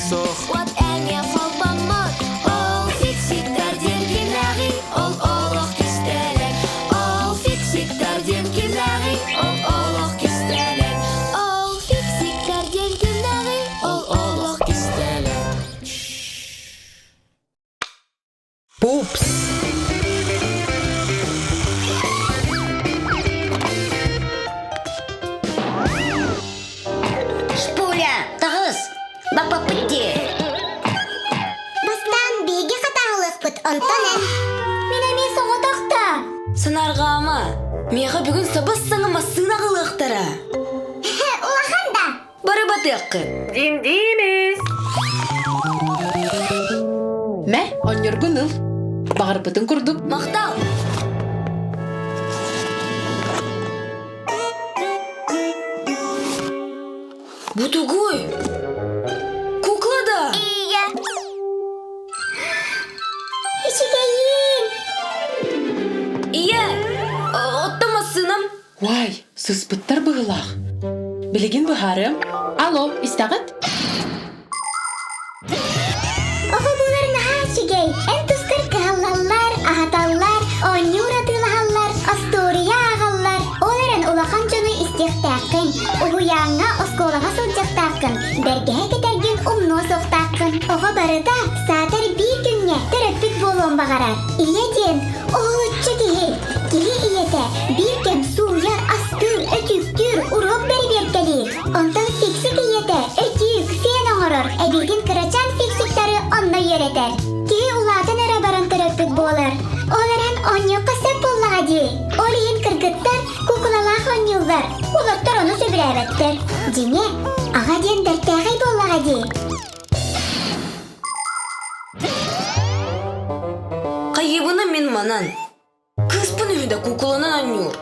суох. Уот эмиэ холбоммут. Ол фиксиктэр диэн кимнээҕий? Ол олох кистэлэҥ. Ол фиксиктэр диэн кимнээҕий? Ол олох кистэлэҥ. Ол фиксиктэр диэн кимнээҕий? Ол олох кистэлэҥ. Пупс! Шпуля, таҕыс! Баппаппыт дии! Бастаан биһиги хатааһылыахпыт, онтон эн... Мин эмиэ соҕотох да. Санаарҕаама, миэхэ бүгүн сабыс-саҥа массыына аҕалыахтара. Улахан да? Бары батыаххыт. Дим Димис! Мэ, онньоргун ыл. Баҕарбытын курдук. Махтал! Бу тугуй? Кукла да? Ийэ. Үчүгэйиин. Ийэ, оттон массыынам? Уай, сыспыттар быһыылаах. Билигин быһаарыам. Алло, истэҕит? Оҕо буолар наһаа үчүгэй. Эн тускар кыһаллаллар, аһаталлар, оонньуур атыылаһаллар, остуоруйа ааҕаллар. Ол эрэн улахан дьону истиэхтээххин, уһуйааҥҥа, оскуолаҕа сылдьыахтааххын, бэргэһэ кэтэргин умнуо суохтааххын. Оҕо барыта саатар биир күҥҥэ төрөппүт буолуон баҕарар. Ийэ диэн уһулуччу киһи. Киһи ийэтэ биир кэм сууйар, астыыр, өтүүктүүр, уруок бэрэбиэркэлиир. Онтон фиксик ийэтэ өтүүк, фен оҥорор, эбиитин кырачаан фиксиктары онно үөрэтэр. Киһи улаатан эрэ баран төрөппүт буолар. Ол эрэн оонньуохха сөп буоллаҕа дии. Ол иһин кыргыттар куукулалаах оонньууллар, уолаттар ону сөбүлээбэттэр. Дьиҥэ, аҕа диэн бэртээхэй буоллаҕа дии. Хайыыбына мин манан. Кыыспын үһү да куукуланан оонньуур.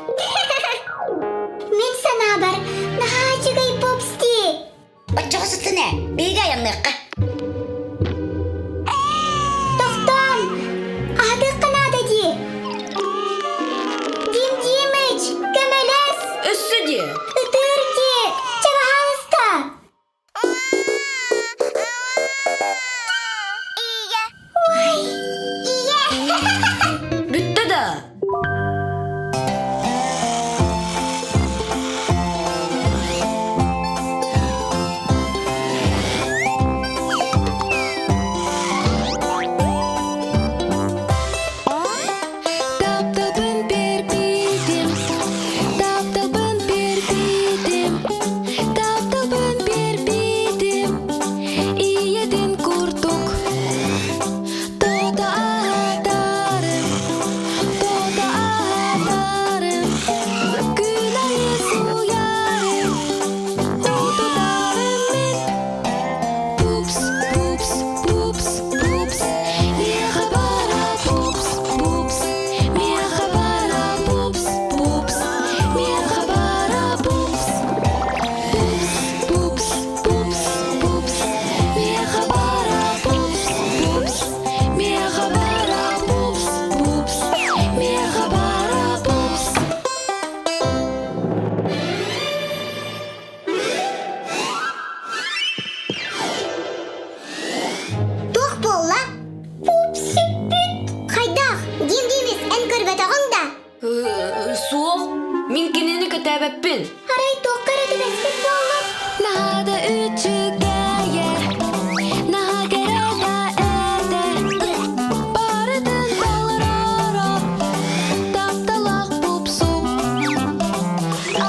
Мин санаабар, наһаа үчүгэй пупс дии. Оччоҕо сыттын ээ, биһиги айанныахха. Тохтоон! Аһатыахха наада дии. Дим Димыч, көмөлөс! Өссө дии. Ытыыр дии! Чэ, баһаалыста! Ой, ийэ! Бүттэ да? Тапталбын бербитим, тапталбын бербитим, тапталбын бербитим, ийэтин курдук. Тота аһатарым, тота аһатарым, күн айы суярым, утутарым мин. Пупс, пупс, пупс, пупс, меха бара пупс, пупс, меха бара пупс, пупс, меха бара пупс. Пупс, пупс, пупс, пупс, меха бара пупс, пупс, меха бара пупс, пупс, меха бара пупс. Туох буолла? Пупсиппит! Хайдах? Дим-Димис, эн көрбөтөҕүҥ да? Суох, мин кинини кэтээбэппин. Арай туохха эрэ түбэспит буоллун? Наһаа үчүгэйэ, наһаа кэрэ да этэ, барытын толороро, тапталаах пупсум.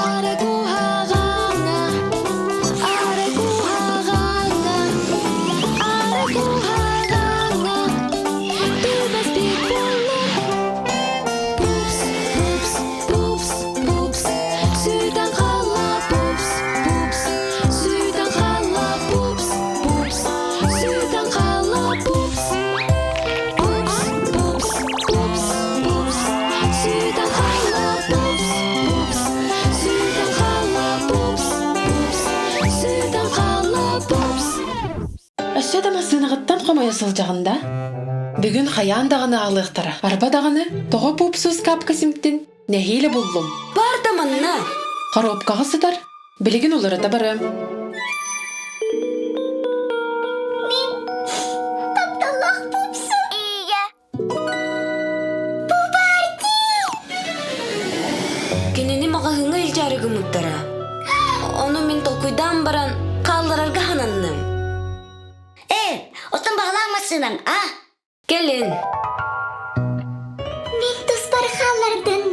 Ары куһаҕаҥҥа, ары куһаҕаҥҥа, ары куһаҕаҥҥа түбэспит буоллум. Пупс, пупс, пупс, пупс, сүтэн хаалла пупс, пупс, сүтэн хаалла пупс, пупс, сүтэн хаалла пупс. Пупс, пупс, пупс, пупс, сүтэн хаалла пупс, пупс, сүтэн хаалла пупс, пупс, сүтэн хаалла пупс. Өссө да массыынаҕыттан хомойо сылдьаҕын да? Бүгүн хайаан даҕаны аҕалыахтара. Арба даҕаны, тоҕо пупсус капка симтин? Нэһиилэ буллум. Паарта манна. Хоруопкаҕа сытар. Билигин уларыта барыам. Толкуйдаан баран, хаалларарга сананным. Ээ, оттон баҕалаах массыынаҥ, а? Кэлин. Мин туспар хааллардын.